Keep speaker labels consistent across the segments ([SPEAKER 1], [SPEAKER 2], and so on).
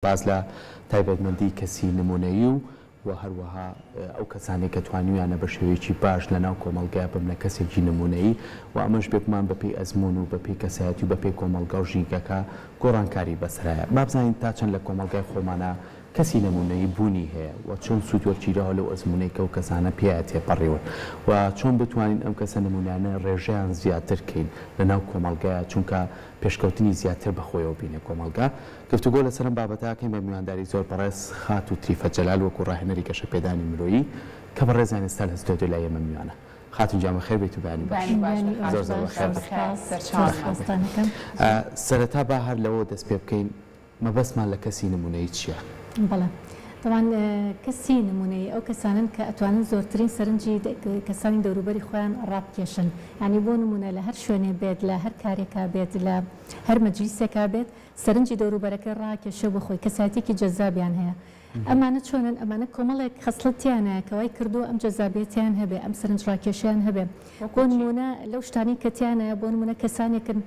[SPEAKER 1] باس لە تایبەتمەندی کەسی نمونەیی و و هەروەها ئەو کەسانەی کە توانیویانە بە شێوەیەکی باش لە ناو کۆمەڵگا ببنە کەسێکی نمونەیی و ئەمەش بێگومان بە پێی ئەزموون و بە پێی کەسایەتی و بە پێی کۆمەڵگا و ژینگەکە گۆڕانکاری بەسەرایە. با بزانین تا چەند لە کۆمەڵگای خۆمانا کەسی نمونەیی بوونی هەیە و چۆن سوود وەرگیراوە لەو ئەزموونەی کە ئەو کەسانە پێیا تێپەڕیون و چۆن بتوانین ئەم کەسە نمونانە ڕێژەیان زیاتر کەین لە ناو کۆمەڵگایا چونکە پێشکەوتنی زیاتر بە خۆیەوە بینێ کۆمەڵگا. گفتوگۆ لەسەر ئەم بابەتە ئەکەین بە میوانداری زۆر بەڕێز خاتوو تریفە جەلال وەکو ڕاهێنەری گەشەپێدانی مرۆیی کە بەڕێزیان ئێستا لە ستۆدیۆ لای ئێمە میوانە. خاتوون گیان بەخێر بێیت و بەیانی باش.
[SPEAKER 2] بەیانی باش بە
[SPEAKER 1] زۆر
[SPEAKER 2] خاتوو
[SPEAKER 1] زۆر بەخێر بێیت.
[SPEAKER 2] بەخێر سەرچاوان
[SPEAKER 1] بەخێر بێیت.
[SPEAKER 3] سوپاستان ئەکەم.
[SPEAKER 1] سەرەتا با هەر لەوەوە دەست پێ بکەین مەبەستمان لە کەسی نموونەیی چییە؟
[SPEAKER 3] بەڵێ تەبعەن کەسی نموونەیی ئەو کەسانەن کە ئەتوانن زۆرترین سەرنجی کەسانی دەوروبەری خۆیان ڕابکێشن یانی بۆ نموونە لە هەر شوێنێ بێت لە هەر کارێکا بێت لە هەر مەجلیسێکا بێت سەرنجی دەوروبەرەکەی ڕاکێشێ بۆ خۆی، کەسایەتیەکی جەزابیان هەیە. ئەمانە چۆنن؟ ئەمانە کۆمەڵێک خەسڵەت تیانایە کە وای کردووە ئەم جەزابیەتیان هەبێ، ئەم سەرنجڕاکێشیان هەبێ.
[SPEAKER 2] وەکو
[SPEAKER 3] بۆ
[SPEAKER 2] چی؟
[SPEAKER 3] نموونە لەو شتانەی کە تیانایە، بۆ نموونە کەسانێکن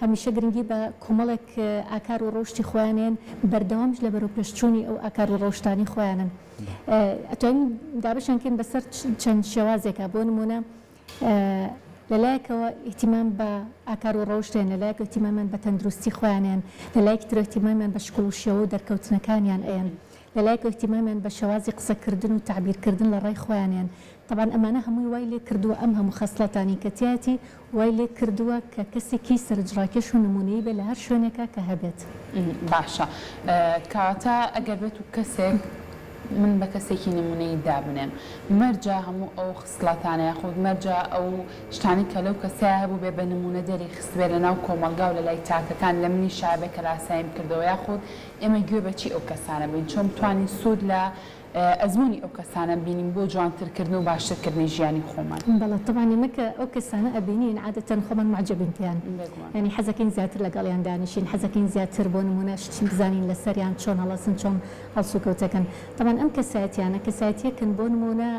[SPEAKER 3] هەمیشە گرنگی بە کۆمەڵێک ئاکار و ڕەوشتی خۆیان ئەیەن، بەردەوامیش لە بەرەوپێشچوونی ئەو ئاکار و ڕەوشتانەی خۆیانن. ئەتوانین دابەشیان کەین بەسەر چەند شێوازێکا، بۆ نموونە لە لایەکەوە ئیهتیمام بە ئاکار و ڕەوشت هەیە، لە لایەکەوە ئیهتیمامیان بە تەندروستی خۆیان هەیە، لە لایەکی ترەوە ئیهتیمامیان بە شکڵ و شێوە و دەرکەوتنەکانیان ئەیەن، لە لایەکەوە ئیهتیمامیان بە شێوازی قسەکردن و تەعبیرکردن لە ڕای خۆیان هەیە. تەبعەن ئەمانە هەمووی وای لێ کردووە ئەم هەموو خەسڵەتانەی کە تیایەتی وای لێ کردووە کە کەسێکی سەرنجڕاکێش و نموونەیی بێت لە هەر شوێنێکا کە هەبێت.
[SPEAKER 2] باشە کەواتە ئەگەر بێت و کەسێک من بە کەسێکی نموونەیی دابنێم مەرجە هەموو ئەو خسڵەتانە یاخود مەرجە ئەو شتانەی کە لەو کەسەیا هەبووبێ بە نموونە دەری خستبێ لە ناو کۆمەڵگا و لە لای تاکەکان لە منیشا بێ کە لاساییم کردەوە یاخود ئێمە گوێ بە چی ئەو کەسانە بین چۆن بتوانین سوود لە ئەزموونی ئەو کەسانە بینین بۆ جوانتر کردن و باشتر کردنی ژیانی خۆمان.
[SPEAKER 3] بەڵێ تەبعەن ئێمە کە ئەو کەسانە ئەبینین عادەتەن خۆمان موعجەبین پێیان
[SPEAKER 2] بێگومان.
[SPEAKER 3] یانی حەزەکەین زیاتر لەگەڵیان دانیشین حەزەکەین زیاتر بۆ نموونە شت بزانین لەسەریان چۆن هەڵەسن چۆن هەڵسوکەوتەکەن تەبعەن ئەم کەسایەتیانە کەسایەتیەکن بۆ نموونە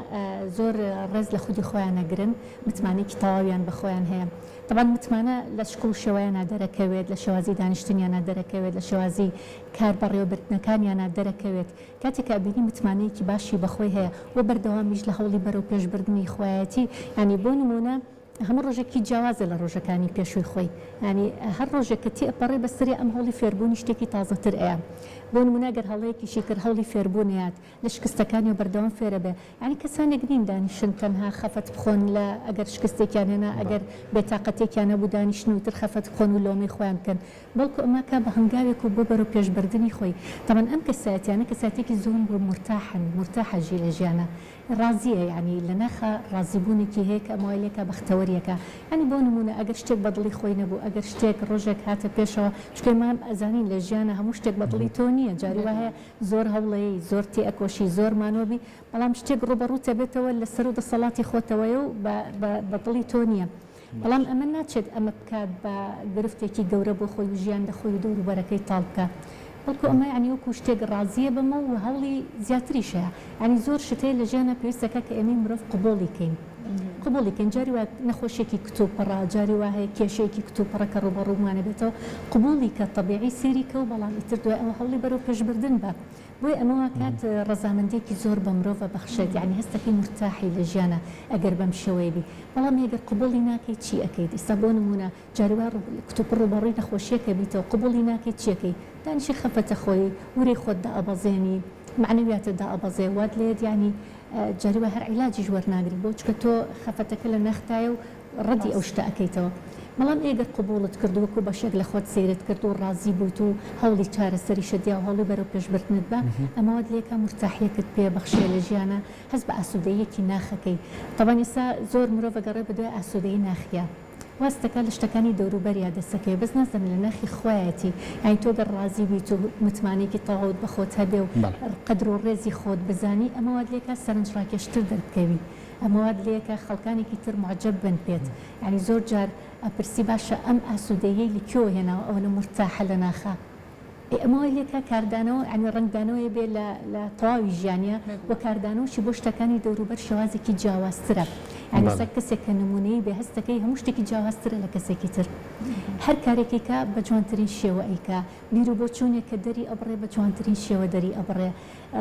[SPEAKER 3] زۆر ڕێز لە خودی خۆیان ئەگرن متمانەیەکی تەواویان بە خۆیان هەیە تەبعەن متمانە لە شکڵ و شێوەیانا دەرەکەوێت لە شێوازی دانیشتنیانا دەرەکەوێت لە شێوازی کار بەڕێوەبردنەکانیانا دەرەکەوێت کاتێک کە ئەبینی متمانەیەکی باشی بە خۆی هەیە و بەردەوامیش لە هەوڵی بەرەو پێشبردنی خۆیەتی یانی بۆ نموونە هەموو ڕۆژێکی جیاوازە لە ڕۆژەکانی پێشووی خۆی یانی هەر ڕۆژێک کە تێئەپەڕێ بەسەریا ئەم هەوڵی فێربوونی شتێکی تازەتر ئەیا بۆ نموونە گەر هەڵەیەکیشی کرد هەوڵی فێربوون ئەیات لە شکستەکانیەوە بەردەوام فێرەبێ یانی کەسانێک نین دانیشن تەنها خەفەت بخۆن لە ئەگەر شکستێکیان هێنا ئەگەر بێتاقەتێکیان هەبوو دانیشن و ئیتر خەفەت بخۆن و لۆمەی خۆیان بکەن بەڵکو ئەمە کا بە هەنگاوێک و بۆ بەرەو پێشبردنی خۆی تەبعەن ئەم کەسایەتیانە کەسایەتیەکی زۆر مورتاحن مورتاحە ژی لە ژیانا ڕازیە یانی لە ناخا ڕازی بوونێکی هەیە کە ئەمە وای لێکا بەختەوەریەکا یانی بۆ نموونە ئەگەر شتێک بە دڵی خۆی نەبوو ئەگەر شتێک ڕۆژێک هاتە پێشەوە چونکە ئێمە ئەزانین لە ژیانا هەموو شتێک بە دڵی تۆ نیە جاری وا هەیە زۆر هەوڵەیەی زۆر تێئەکۆشی زۆر مانوە بی بەڵام شتێک ڕووبەڕووت ئەبێتەوە لە سەرو دەسەڵاتی خۆتەوەیە و بە بە بە دڵی تۆ نیە بەڵام ئەمە ناچێت ئەمە بکات بە گرفتێکی گەورە بۆ خۆی و ژیان لە خۆی و دەوروبەرەکەی تاڵ بکات بەڵکو ئەمە یانی وەکو شتێک ڕازییە بەمە و هەوڵی زیاتریش هەیە یانی زۆر شت هەیە لە ژیانا پێویست دەکات کە ئێمەی مرۆڤ قبوڵی کەین قبوڵی کەین جاری وایە نەخۆشیەکی کتوپڕە جاری وا هەیە کێشەیەکی کتوپڕە کە ڕووبەڕوومان ئەبێتەوە قبوڵی کە تەبیعی سەیری کە و بەڵام ئیتر دوای ئەوە هەوڵی بەرەو پێشبردن بە بۆیە ئەمە واکات ڕەزامەندیەکی زۆر بە مرۆڤ ئەبەخشێت یانی هەستەکەی مورتاحی لە ژیانا ئەگەر بەم شێوەیە بی بەڵام ئەگەر قبوڵی ناکەی چی ئەکەیت ئیستا بۆ نمونە جاری وایە کتوپڕ ڕوبەڕوی نەخۆشیەکە بیتەوە قبوڵی ناکەی چی ئەکەی دانیشی خەفەتە خۆی ورەی خۆت دائەبەزێنی مەعنەویاتت دائەبەزێ وات لێت یانی جاری وایە هەر عیلاجیش وەرناگری بۆ چونکە تۆ خەفەتەکە لە ناختایە و ڕەدی ئەو شتە ئەکەیتەوە بەڵام ئێگەر قبوڵت کرد و وەکو بەشێک لە خۆت سەیرت کرد و ڕازی بوویت و هەوڵی چارەسەریشت یا هەوڵی بەرەو پێشبردنت با ئەمە وات لێکا مورتاحیەکت پێ بەخشێ لە ژیانا هەست بە ئاسودەییەکی ناخ ئەکەی تەبعەن ئێستا زۆر مرۆڤ ئەگەڕێ بەدوای ئاسودەیی ناخیا واز دەکات لە شتەکانی دەوروبەریا دەستەکەوێ بەس نازانێ لە ناخی خۆیەتی یانی تۆ گەر ڕازی بیت و متمانەیەکی تەواوت بە خۆت هەبێ و قەدر و ڕێزی خۆت بزانی ئەمە وات لێکا سەرنجڕاکێشتر دەربکەوی ئەمە وات لێکا خەڵکانێکی تر موعجەب بن پێت یانی زۆر جار ئەپرسی باشە ئەم ئاسودەییەی لە کوێوە هێناوە ئەوەنە مورتاحە لە ناخا ئێ ئەمە وای لێکا کاردانەوە یانی ڕەنگدانەوەی بێ لە لە تەواوی ژیانیا و کاردانەوەشی بۆ شتەکانی دەوروبەر شێوازێکی جیاوازترە. یانی ئێستا کەسێک کە نموونەیی بێ هەستەکەی هەموو شتێکی جیاوازترە لە کەسێکی تر. هەر کارێکی کا بە جوانترین شێوە ئەیکا. بیر و بۆچوونێک کە دەری ئەبڕێ بە جوانترین شێوە دەری ئەبڕێ.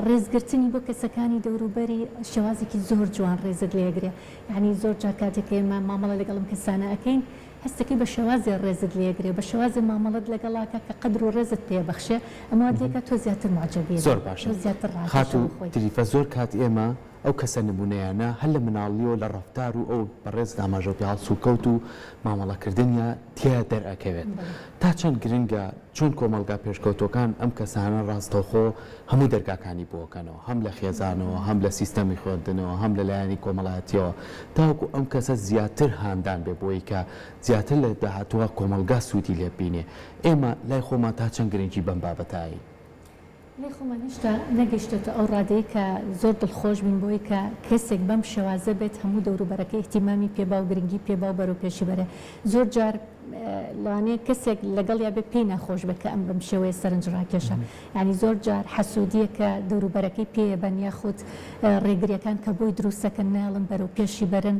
[SPEAKER 3] ڕێزگرتنی بۆ کەسەکانی دەوروبەری شێوازێکی زۆر جوان ڕێزت لێ ئەگرێ. یانی زۆر جار کاتێک کە ئێمە مامەڵە لەگەڵ ئەم کەسانە ئەکەین هەستەکەی بە شێوازێ ڕێزت لێ ئەگرێ، بە شێوازێ مامەڵەت لەگەڵ ئەکا کە قەدر و ڕێزت پێ ئەبەخشێ، ئەمە وات لێکا تۆ زیاتر موعجەبی
[SPEAKER 1] زۆر باشە
[SPEAKER 3] تۆ زیاتر ڕاکێشە
[SPEAKER 1] خاتوو
[SPEAKER 3] بۆ خۆی.
[SPEAKER 1] تریفە زۆر کات ئێمە ئەو کەسە نمونەیانە هەر لە مناڵیەوە لە ڕەفتار و ئەو بەڕێزت ئاماژەو پێ هەڵسوکەوت و مامەڵەکردنیا تیا دەرئەکەوێت تا چەند گرنگە چۆن کۆمەڵگا پێشکەوتوەکان ئەم کەسانە ڕاستەوخۆ هەموو دەرگاکانی بۆ ئەکەنەوە هەم لە خێزانەوە هەم لە سیستەمی خوێندنەوە هەم لە لایەنی کۆمەڵایەتیەوە تاوەکو ئەم کەسە زیاتر هاندان بێ بۆی کە زیاتر لە داهاتووە کۆمەڵگا سوودی لێ ببینێ ئێمە لای خۆمان تا چەند گرنگی بەم بابەتە ئەین؟
[SPEAKER 3] لای خۆمان هێشتا نەگەیشتۆتە ئەو ڕادەی کە زۆر دڵخۆش بین بەوەی کە کەسێک بەم شێوازە بێت هەموو دەوروبەرەکەی ئیهتیمامی پێ با و گرنگی پێ با و بەرەو پێشی بەرێ. زۆر جار لەوانەیە کەسێک لەگەڵیا بێ پێی ناخۆش بێت کە ئەم بەم شێوەیە سەرنج ڕاکێشە. یانی زۆر جار حەسوودییە کە دەوروبەرەکەی پێیە بەن یاخود ڕێگرییەکان کە بۆی دروست دەکەن نایەڵن بەرەو پێشی بەرن.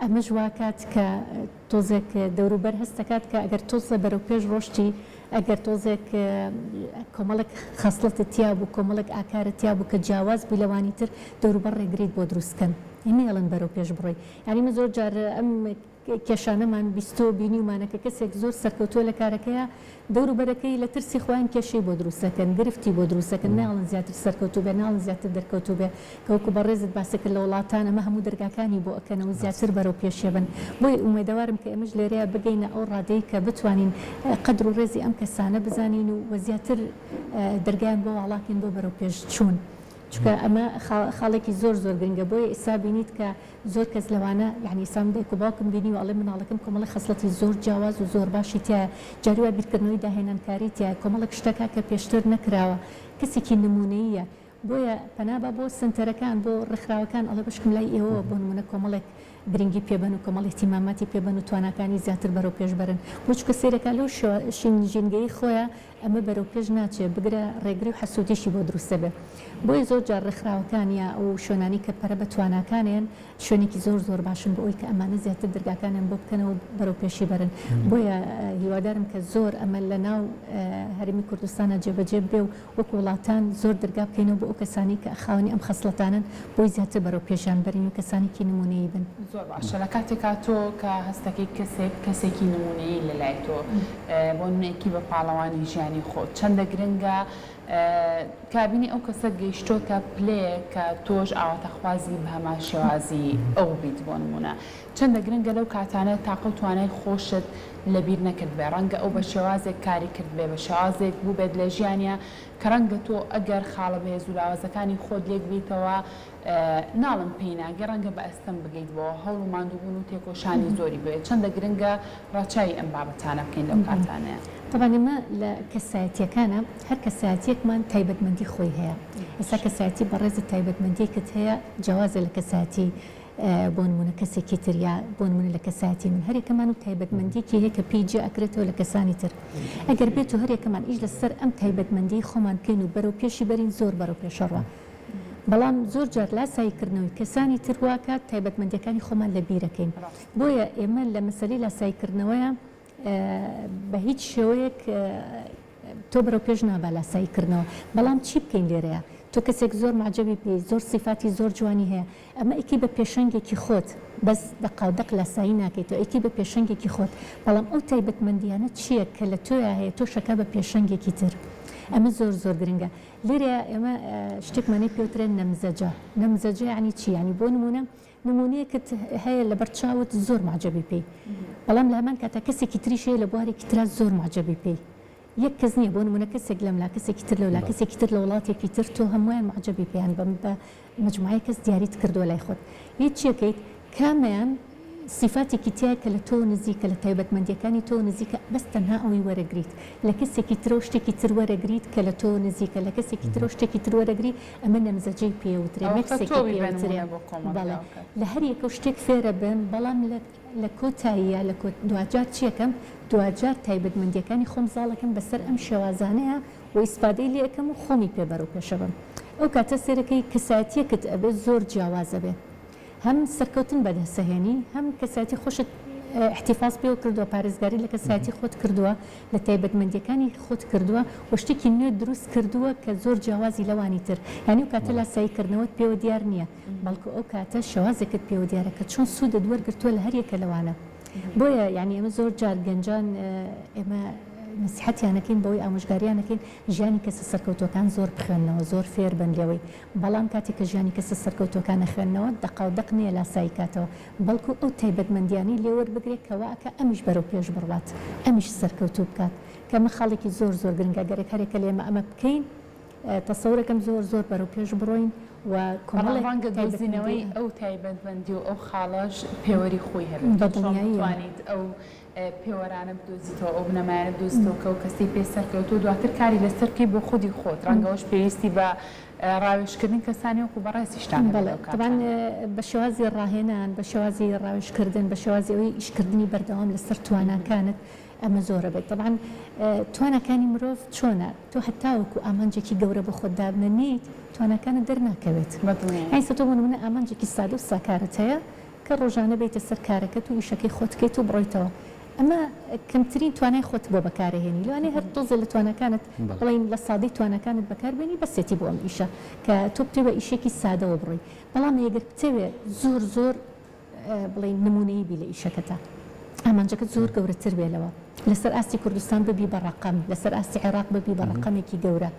[SPEAKER 3] ئەمەش واکات کە تۆزێک دەوروبەر هەست دەکات کە ئەگەر تۆزێ بەرەو پێش ڕۆشتی، ئەگەر تۆزێک کۆمەڵێک خەسڵەتت تیا بوو، کۆمەڵێک ئاکارت تیا بوو کە جیاواز بووی لەوانی تر، دەوروبەر ڕێگریت بۆ دروست کەن، نەیەڵن بەرەو پێش بڕۆی. یانی من زۆر جار ئەم کێشانەمان بیستووە و بینیومانە کە کەسێک زۆر سەرکەوتووە لە کارەکەیا، دەوروبەرەکەی لە ترسی خۆیان کێشەی بۆ دروست دەکەن، گرفتی بۆ دروست دەکەن، نایەڵن زیاتر سەرکەوتوو بێ، نایەڵن زیاتر دەرکەوتوو بێ، کە وەکو بەڕێزت باست کرد لە وڵاتان ئەمە هەموو دەرگاکانی بۆ ئەکەنەوە زیاتر بەرەو پێشێ بن. بۆیە ئومێدەوارم کە ئێمەش لێرەیا بگەینە ئەو ڕادەی کە بتوانین قەدر و ڕێزی ئەم کەسانە بزانین و وە زیاتر دەرگایان بۆ واڵا کەین بۆ بەرەو پێش چوون. چونکە ئەمە خاڵێکی زۆر زۆر گرنگە بۆیە ئیستا بینیت کە زۆر کەس لەوانە یانی ئیستا من دایک و باوکم بینیوە ئەڵێ مناڵەکەم کۆمەڵێک خەسڵەتی زۆر جیاواز و زۆر باشی تیایە جاری وایە بیرکردنەوەی داهێنانکاری تیایە کۆمەڵێک شتەکە کە پێشتر نەکراوە کەسێکی نمونەییە بۆیە پەنا با بۆ سەنتەرەکان بۆ ڕێکخراوەکان ئەڵێ بەشکم لای ئێوەوە بۆ نمونە کۆمەڵێک گرنگی پێ بەن و کۆمەڵ ئیهتیماماتی پێ بەن و تواناکانی زیاتر بەرەو پێش بەرن بۆ چونکە سەیرەکا لەو ژینگەی خۆیا ئەمە بەرەو پێش ناچێ بگرە ڕێگری و حەسوودیشی بۆ دروست دەبێ بۆیە زۆر جار ڕێکخراوەکان یا ئەو شوێنانەی کە پەرە بە تواناکانێن شوێنێکی زۆر زۆر باشن بۆ ئەوەی کە ئەمانە زیاتر دەرگاکانیان بۆ بکەنەوە و بەرەو پێشی بەرن بۆیە هیوادارم کە زۆر ئەمە لە ناو هەرێمی کوردستانا جێبەجێ ببێ و وەک وڵاتان زۆر دەرگا بکەینەوە بۆ ئەو کەسانەی کە خاوەنی ئەم خەسڵەتانەن بۆی زیاتر بەرەو پێشیان بەرین و کەسانێکی نموونەیی بن.
[SPEAKER 2] زۆر باشە لە کاتێکا تۆ کە هەستەکەی کەسێک کەسێکی نموونەیی لە لای تۆ بۆ نمونە ئەیکەی بە پاڵەوانی ژیانی خۆت چەندە گرنگە کە بینی ئەو کەسە گەیشتۆتە پلەیەک کە تۆش ئاواتەخوازی بە هەمان شێوازی ئەو بیت بۆ نمونە چەندە گرنگە لەو کاتانە تاقە و توانای خۆشت لەبیر نەکردبێ ڕەنگە ئەو بە شێوازێک کاری کردبێ بە شێوازێک بووبێت لە ژیانیا کە ڕەنگە تۆ ئەگەر خاڵە بەهێز و لاوازەکانی خۆت لێک بیتەوە ناڵێم پێی ناگەی ڕەنگە بە ئەستەم بگەیت بەوە هەوڵ و ماندووبوون و تێکۆشانی زۆری بوێت چەندە گرنگە ڕەچاوی ئەم بابەتانە بکەین لەو کاتانەیا.
[SPEAKER 3] تەبعەن ئێمە لە کەسایەتیەکانا هەر کەسایەتیەکمان تایبەتمەندی خۆی هەیە ئێستا کەسایەتی بەڕێزت تایبەتمەندیەکت هەیە جیاوازە لە کەسایەتی بۆ نمونە کەسێکی تر یا بۆ نمونە لە کەسایەتی من هەریەکەمان و تایبەتمەندیەکی هەیە کە پێی جیا ئەکرێتەوە لە کەسانی تر ئەگەر بێت و هەریەکەمان ئیش لەسەر ئەم تایبەتمەندیەی خۆمان بکەین و بەرەو پێشی بەرین زۆر بەرەو پێشەڕوا بەڵام زۆر جار لاسایی کردنەوەی کەسانی تر واکات تایبەتمەندیەکانی خۆمان لە بیرەکەین بۆیە ئێمە لە مەسەلەی لاسایی کردنەوەیە بە هیچ شێوەیەک تۆ بەرەو پێش نابا لاسایی کردنەوە بەڵام چی بکەین لێرەیە تۆ کەسێک زۆر مەعجەبی پێی زۆر سیفاتی زۆر جوانی هەیە ئەمە ئەیکەی بە پێشەنگێکی خۆت بەس دەقاو دەق لاسایی ناکەیتەوە ئەیکەی بە پێشەنگێکی خۆت بەڵام ئەو تایبەتمەندیانە چیە کە لە تۆیا هەیە تۆش ئەکا بە پێشەنگێکی تر ئەمە زۆر زۆر گرنگە لێرەیا ئێمە شتێکمان هەیە پێوترێ نەمزەجە نەمزەجە یانی چی یانی بۆ نموونە نموونەیەکت هەیە لەبەر چاوت زۆر موعجەبی پێی بەڵام لە هەمان کاتا کەسێکی تریش هەیە لە بوارێکی ترا زۆر موعجەبی پێی یەک کەس نییە بۆ نموونە کەسێک لەملا کەسێکی تر لەولا کەسێکی تر لە وڵاتێکی تر تۆ هەموویان موعجەبی پێیان بەم بە مەجموعەیەک کەس دیاریت کردووە لای خۆت یەک چیەکەیت کامەیان سیفاتێکی تیایە کە لە تۆوە نزیکە، لە تایبەتمەندییەکانی تۆوە نزیکە، بەس تەنها ئەوەی وەرەگریت. لە کەسێکی ترەوە شتێکی تر وەرەگریت کە لە تۆوە نزیکە، لە کەسێکی ترەوە شتێکی تر وەرەگری، ئەمە نەمزەجەی پێ ئەوترێ،
[SPEAKER 2] ئەوە کە
[SPEAKER 3] مێکسێکی
[SPEAKER 2] تۆ بی
[SPEAKER 3] پێ
[SPEAKER 2] بە
[SPEAKER 3] ئەوترێ.
[SPEAKER 2] نموونە بۆ کۆمەڵگا
[SPEAKER 3] بەڵێ.
[SPEAKER 2] ئەو کات.
[SPEAKER 3] لە هەر یەکەو شتێک فێرە بم، بەڵام لە لە کۆتاییا، لە کۆ دواجار چی ئەکەم؟ دواجار تایبەتمەندییەکانی خۆم زاڵ ئەکەم بەسەر ئەم شێوازانەیا و ئیسفادەی لێ ئەکەم و خۆمی پێ بەرەو پێشەبەم. ئەو کاتە سەیرەکەی کەسایەتییەکت ئەبێ زۆر جیاواز ئەبێ. هەم سەرکەوتن بەدەسەهێنی هەم کەسایەتی خۆشت ئیحتیفاز پێوە کردووە پارێزگاری لە کەسایەتی خۆت کردووە لە تایبەتمەندیەکانی خۆت کردووە و شتێکی نوێت دروست کردووە کە زۆر جیاوازی لەوانی تر یانی ئەو کاتە لاسایی کردنەوەت پێوە دیار نییە بەڵکو ئەو کاتە شێوازێکت پێوە دیارە کە چۆن سوودت وەرگرتووە لە هەر یەکە لەوانە بۆیە یانی ئێمە زۆر جار گەنجان ئێمە نەسیحەتیان ئەکەین بەوەی ئامۆژگاریان ئەکەین ژیانی کەسە سەرکەوتووەکان زۆر بخوێننەوە زۆر فێر بن لێوەی بەڵام کاتێک کە ژیانی کەسە سەرکەوتووەکان ئەخوێننەوە دەقاو دەق نییە لاسایی کاتەوە بەڵکو ئەو تایبەتمەندیانەی لێ وەربگرێ کە وا ئەکا ئەمیش بەرەو پێش بڕوات ئەمیش سەرکەوتوو بکات کە ئەمە خاڵێکی زۆر زۆر گرنگە گەرەک هەرێکە لە ئێمە ئەمە بکەین تەسەورەکەم زۆر زۆر بەرەو پێش بڕۆین و
[SPEAKER 2] بەڵام
[SPEAKER 3] کۆمەڵێک
[SPEAKER 2] ڕەنگە دۆزینەوەی
[SPEAKER 3] تایبەتمەندی
[SPEAKER 2] ئەو تایبەتمەندی و ئەو خاڵەش پێوەری خۆی هەبێت
[SPEAKER 3] بە
[SPEAKER 2] تۆ چۆن
[SPEAKER 3] دڵنیاییەوە.
[SPEAKER 2] بتوانیت ئەو پێوەرانە بدۆزیتەوە، ئەو بنەمایانە بدۆزیتەوە کە ئەو کەسەی پێ سەرکەوتووە، دواتر کاری لەسەر بکەی بۆ خودی خۆت، ڕەنگە ئەوەش پێویستی بە ڕاوێژکردنی کەسانی وەکو بەڕێزیشتان هەبێت
[SPEAKER 3] بەڵێ
[SPEAKER 2] لەو
[SPEAKER 3] تەبعەن
[SPEAKER 2] کاتانە.
[SPEAKER 3] بە شێوازی ڕاهێنان، بە شێوازی ڕاوێژکردن، بە شێوازی ئەوەی ئیشکردنی بەردەوام لەسەر تواناکانت ئەمە زۆرە بێت. تەبعەن تواناکانی مرۆڤ چۆنە؟ تۆ هەتاوەکو ئامانجێکی گەورە بۆ خۆت دابنەنێیت تواناکانت دەرناکەوێت.
[SPEAKER 2] بەدڵنیاییەوە.
[SPEAKER 3] یانی تۆ بۆ نموونە ئامانجێکی سادە و ساکارت هەیە کە ڕۆژانە بێیتە سەر کارەکەت و ئیشەکەی خۆت کەیت و بڕۆیتەوە ئەمە کەمترین توانای خۆت بۆ بەکارەهێنی لەوانەیە هەر تۆزێ لە تواناکانت بڵێین لە سادەی تواناکانت بەکار بێنی بەسێتی بۆ ئەم ئیشە کە تۆ بتەوێ بە ئیشێکی سادەوە بڕۆی بەڵام ئەگەر بتەوێ زۆر زۆر بڵێین نمونەیی بی لە ئیشەکەتا ئامانجەکەت زۆر گەورەتر بێ لەوە لەسەر ئاستی کوردستان ببی بە ڕەقەم لەسەر ئاستی عێراق ببی بە ڕەقەمێکی گەورە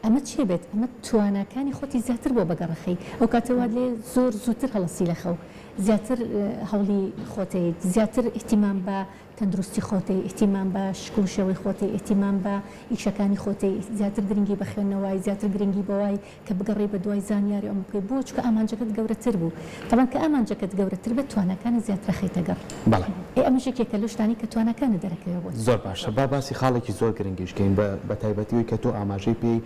[SPEAKER 3] ئەمە چیە بێت ئەمە تواناکانی خۆتی زیاتر بۆ بەگەڕخەی ئەو کاتە وات لێ زۆر زووتر هەڵەسی لە خەو زیاتر هەوڵی خۆتەیت زیاتر ئیهتیمام بە تەندروستی خۆتەی ئیهتیمام بە شکڵ و شێوەی خۆتەی ئیهتیمام بە ئیشەکانی خۆتەی زیاتر گرنگی بە خوێندنەوەی زیاتر گرنگی بەوای کە بگەڕێی بە دوای زانیاری ئەمە بکەی بۆ چونکە ئامانجەکەت گەورەتر بوو تەبعەن کە ئامانجەکەت گەورەتر بێت تواناکانت زیاتر ئەخەیتە گەڕ
[SPEAKER 1] بەڵێ.
[SPEAKER 3] ئێ ئەمەش یەکێکە لەو شتانەی کە تواناکانت دەرەکەوێ بۆت.
[SPEAKER 1] زۆر باشە با باسی خاڵێکی زۆر گرنگیش کەین بە بە تایبەتی ئەوەی کە تۆ ئاماژەی پێی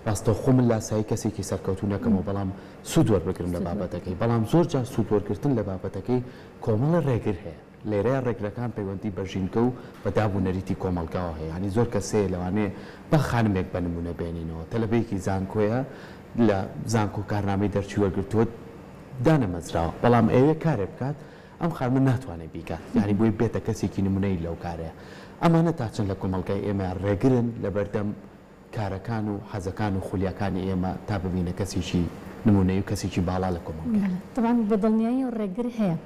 [SPEAKER 1] ڕاستەوخۆ من لاسایی کەسێکی سەرکەوتوو نەکەمەوە بەڵام سوود وەربگرم لە
[SPEAKER 3] سوود
[SPEAKER 1] بابەتەکەی
[SPEAKER 3] وەربگرم.
[SPEAKER 1] بەڵام زۆر جار سوود وەرگرتن لە بابەتەکەی کۆمەڵێ ڕێگر هەیە لێرەیا ڕێگرەکان پەیوەندی بە ژینگە و بە داب و نەریتی کۆمەڵگاوە هەیە یانی زۆر کەس هەیە لەوانەیە با خانمێک بە نموونە بێنینەوە تەلەبەیەکی زانکۆیە لە زانکۆ کارنامەی دەرچووی وەرگرتووە دانەمەزراوە بەڵام ئەیەوێ کارێ بکات ئەم خانمە ناتوانێ بیکات یانی بۆی بێتە کەسێکی نموونەیی لەو کارەیە ئەمانە تا چەند لە کۆمەڵگای ئێمە ڕێگرن لەبەردەم کارەکان و حەزەکان و خولیاکانی ئێمە تا ببینە کەسێکی نموونەیی و کەسێکی باڵا لە کۆمەڵگا.
[SPEAKER 3] بەڵێ تەبعەن بە دڵنیاییەوە ڕێگر هەیە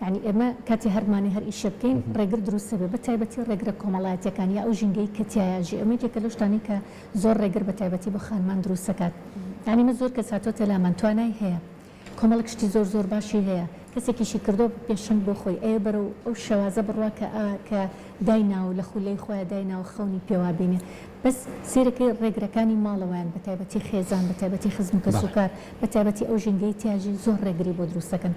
[SPEAKER 3] یانی ئێمە کاتێ هەرمانێ هەر ئیشێ بکەین ڕێگر دروست ئەبێ بە تایبەتی ڕێگرە کۆمەڵایەتیەکان یا ئەو ژینگەی کە تیایا ژی ئەمە یەکێکە لەو شتانەی کە زۆر ڕێگر بە تایبەتی بۆ خانمان دروست ئەکات یانی ئێمە زۆر کەس هاتۆتە لامان توانای هەیە کۆمەڵێک شتی زۆر زۆر باشی هەیە کەسێکیشی کردوە بە پێشەنگ بۆ خۆی ئەیە بەرەو ئەو شێوازە بڕوا کە ئا کە دایناوە لە خولەی خۆیا دایناوە خەونی پێوا بینێ بەس سەیرەکەی ڕێگرەکانی ماڵەوەیان بە تایبەتی خێزان بە تایبەتی خزم و کەسوکار بە تایبەتی ئەو ژینگەی تیاژی زۆر ڕێگری بۆ دروست دەکەن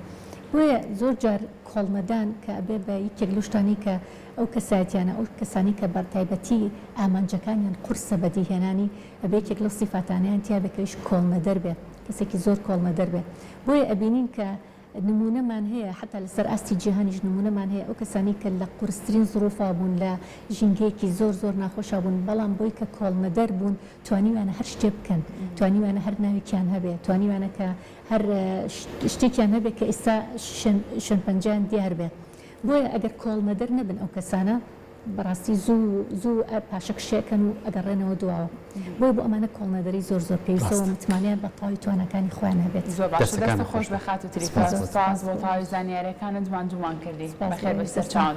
[SPEAKER 3] بۆیە زۆر جار کۆڵنەدان کە ئەبێ بە یەکێک لەو شتانەی کە ئەو کەسایەتیانە ئەو کەسانەی کە بە تایبەتی ئامانجەکانیان قورسە بەدیهێنانی ئەبێ یەکێک لەو سیفاتانەیان تیابێ کە ئەویش کۆڵنەدەر بێ کەسێکی زۆر کۆڵنەدەر بێ بۆیە ئەبینین کە نموونەمان هەیە حەتا لەسەر ئاستی جیهانیش نموونەمان هەیە ئەو کەسانەی کە لە قورسترین زڕوفا بوون لە ژینگەیەکی زۆر زۆر ناخۆشا بوون بەڵام بۆی کە کۆڵنەدەر بوون توانیویانە هەر شتێ بکەن توانیویانە هەر ناوێکیان هەبێ توانیویانە کە هەر شتێکیان هەبێ کە ئیستا شوێن شوێن پەنجەیان دیار بێ بۆیە ئەگەر کۆڵنەدەر نەبن ئەو کەسانە بەڕاستی زوو زوو پاشەکشێ ئەکەن و ئەگەڕێنەوە دواوە بۆیە بۆ ئەمانە کۆڵنەدەری زۆر زۆر پێویستە و
[SPEAKER 1] ڕاستە.
[SPEAKER 3] متمانەیان بە تەواوی تواناکانی خۆیان هەبێت.
[SPEAKER 2] زۆر باشە
[SPEAKER 1] دەستەکانت
[SPEAKER 2] دەستت
[SPEAKER 1] خۆش
[SPEAKER 2] خۆش بێ
[SPEAKER 1] بێت
[SPEAKER 2] خاتوو تریفە
[SPEAKER 1] سپاس بۆ
[SPEAKER 2] سپاس بۆ تەواوی زانیاریەکانت ماندوومان کردی
[SPEAKER 3] سپاس
[SPEAKER 2] بەخێر
[SPEAKER 3] بۆ
[SPEAKER 2] بێی
[SPEAKER 3] دەستتان
[SPEAKER 2] سەرچاوم.